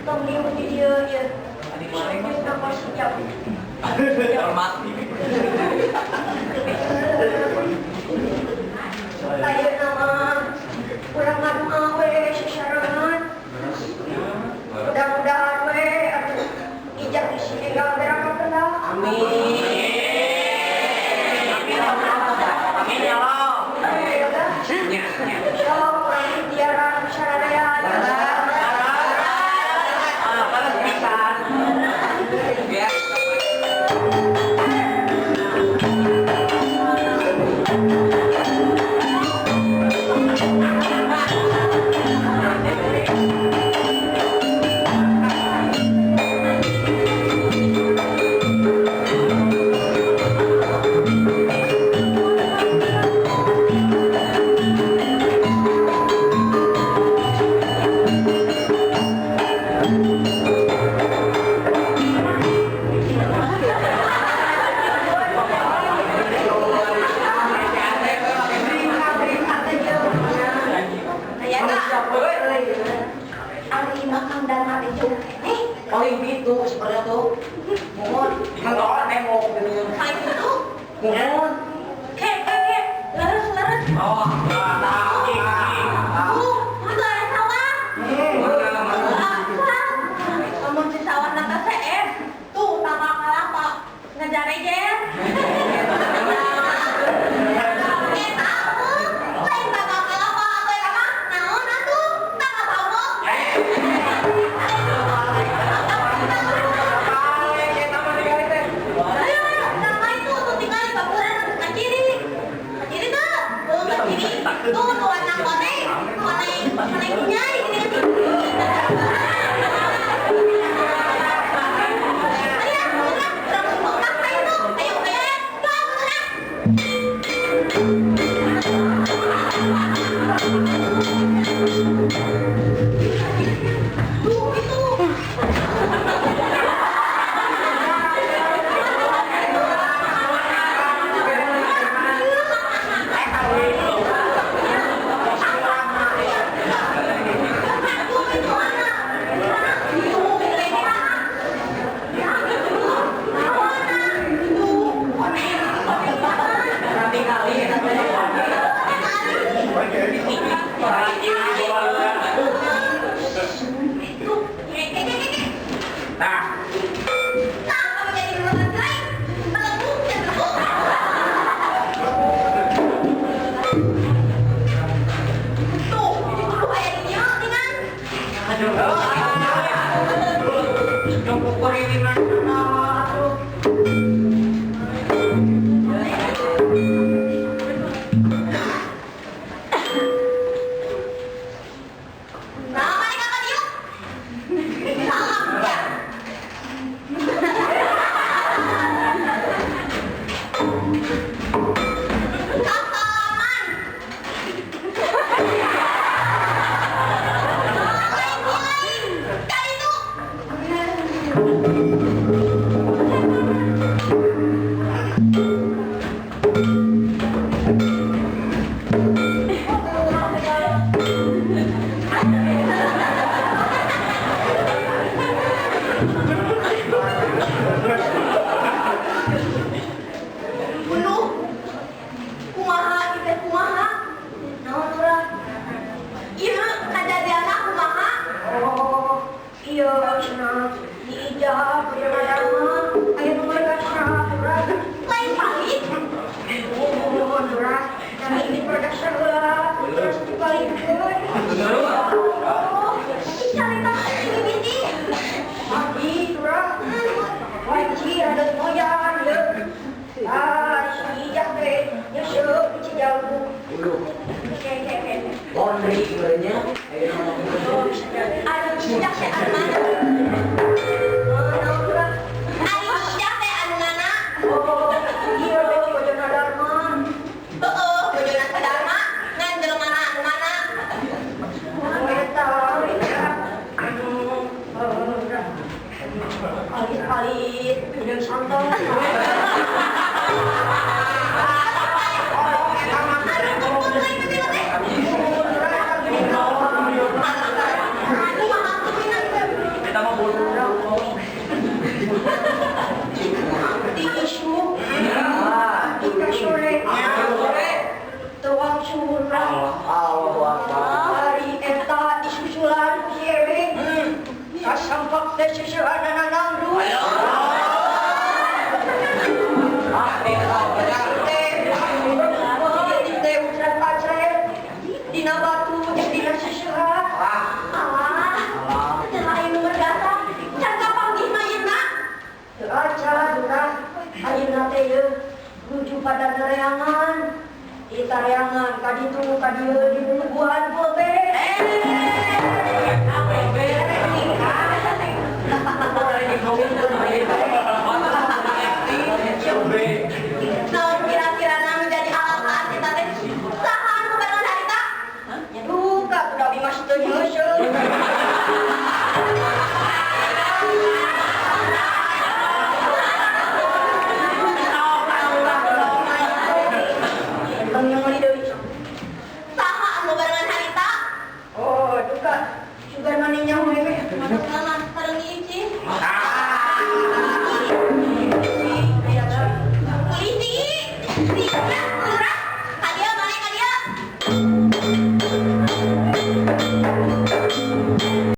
Tong lieu di dieu ieu. Ayeuna mah urang ngadoa we sasarengan. Mudah-mudahan we atuh ijab di sini berak lah. Amin. Amin ya Allah. Sok urang ikhtiaran saradaya. Paling gitu seperti itu. Mohon. Mentok nengok gitu. Kayak gitu. Mohon. Kek kek kek. Leres leres. Oh, tahu. Itu ada sawah. Namun di sawah nangka CM. Tuh tanggal kalapa ngejarejer. Lain tanggal kalapa atau apa? Naon atuh? Tanggal sawo. Ayo, ayo, nama itu tuh tinggal di baburan atuh ka ciri. Ka ciri tuh, tuh ka ciri. Tuh nu warna koneng, koneng, koneng nyai gini gini. Ayo, urang urang mau ka itu. Ayo, ayo, go urang. Tuh itu. Laundry sebenarnya. Anu ijak teh anu mana? Anu ijak teh anu mana? Oh, iya bojona Dharma. Heeh, bojona Dharma. Ngan jelema anu mana? Oh, eta anu alit-alit hideung santai. Anu seseuhanana nangdut. Teh ucap pacret dina batu jeung dina seseuhan. Alah, cenah aya nu mergasa. Can kapanggih mayitna. Teu acan urang ayeuna teh yeuh nuju pada nereangan. Di tareangan ka ditu ka dieu di bubuhan teh. Naon kira-kira nu jadi alasan kita teh? Saha anu barengan harita? Nya duka kudu abi mah teu nyeuseum. Entong nyongoli deui. Saha anu barengan harita? Oh, duka. Sugan maneh nyaho we. Mana sareng Ici? Polisi. Polisi.